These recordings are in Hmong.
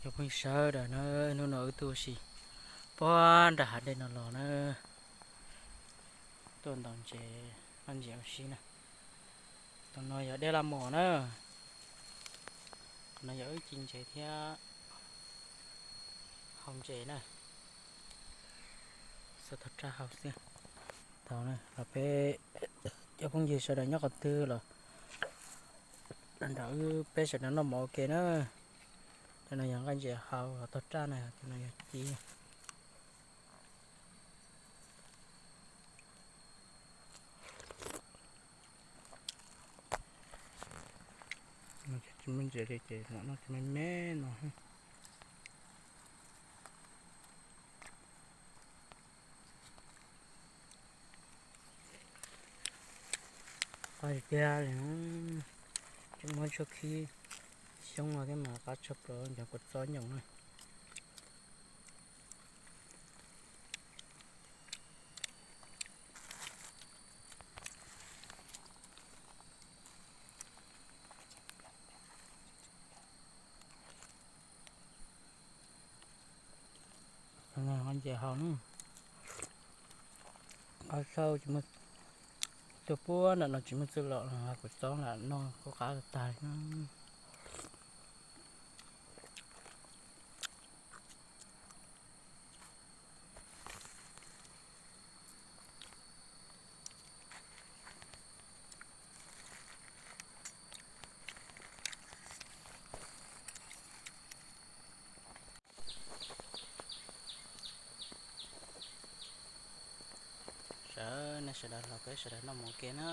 Cov phooj ywg sawv daws na, hnub no wb tuaj ua si puag nram hav dej no los na, tuaj ntaus ntses noj ntses ua si na. Tus no yog dej laj mos na, tus no yog wb ci ntses thiab hau ntses na. Xuas tog raj hau xwb. Thaum no los peb cov phooj ywg sawv daws nyob qhov twg los nrog wb peb sawv daws noj mov ua ke na. Tus no yog nqaij ntses hau tog raj na, tus no yog ci. Tsis muaj ntses li ces mam noj cov me me no. Qab tiag tiag li, tseem muab tshuaj khib xyoob no thiab mas qab tshaj plaws, nrog kua txob nyoos na. Ntses hau na, qab xauj, tuaj puag nram no tsis muaj txwj lom los kuv txob lam noj kuj qab tag li. Sawv, nej sawv daws los peb sawv daws noj mov ua ke na.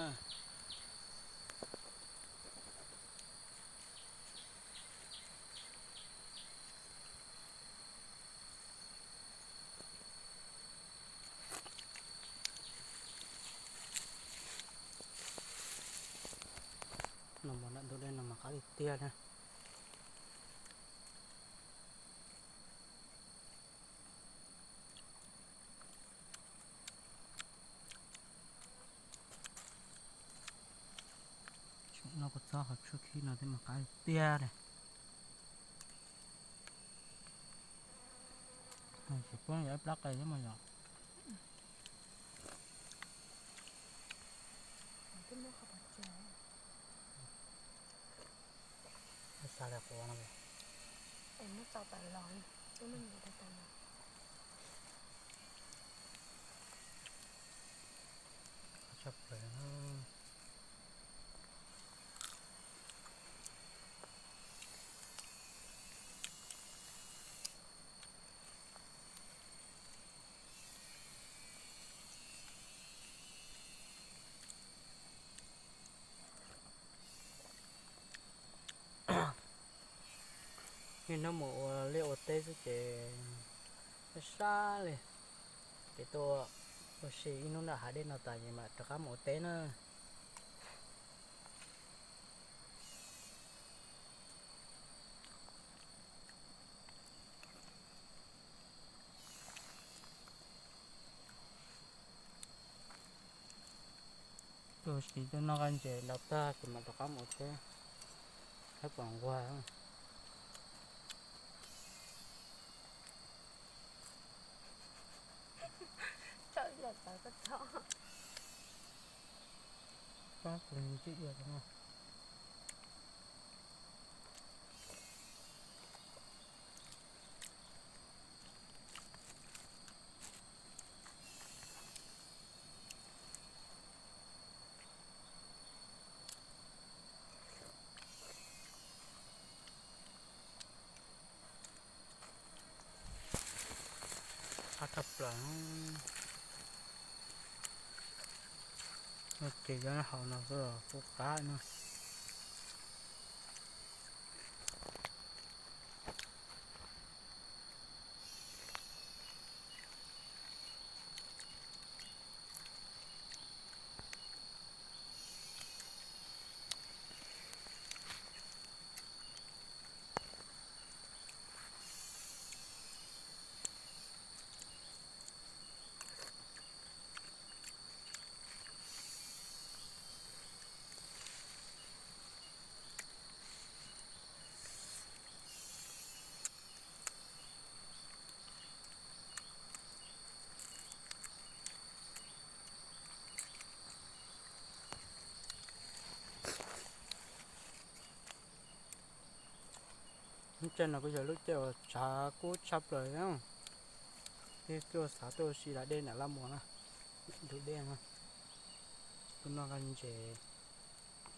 Noj mov nram ntug dej no mas qab tiag tiag na. Noj kua txob hauv tshuaj khib no thiab mas qab tiag li. Tsis pub yog ib plab qe thiab mas yog. Xav li quav no. Tshaj plaws. Niaj hnub mus ua liaj ua teb xwb ces sab sab li. Ces tuaj ua si ib hnub nram hav dej no tas ces mam rov qab mus ua teb na. Tuaj ua si tuaj noj nqaij ntses ntaus tag ces mam rov qab mus ua teb. Thab kom nquag. Tawv tawv koj txhob. Pab kuv ntsia no. Qab tshaj plaws. Ces yog hauv no xwb los kuj qab no. Caij no kuj yog lub caij uas tshav kub tshaj plaws, thiab tuaj xav tuaj ua si da dej nram Laj Muas na, ntug dej no. Kuv noj nqaij ntses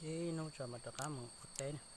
ib hnub tso mas rov qab mus ua teb na.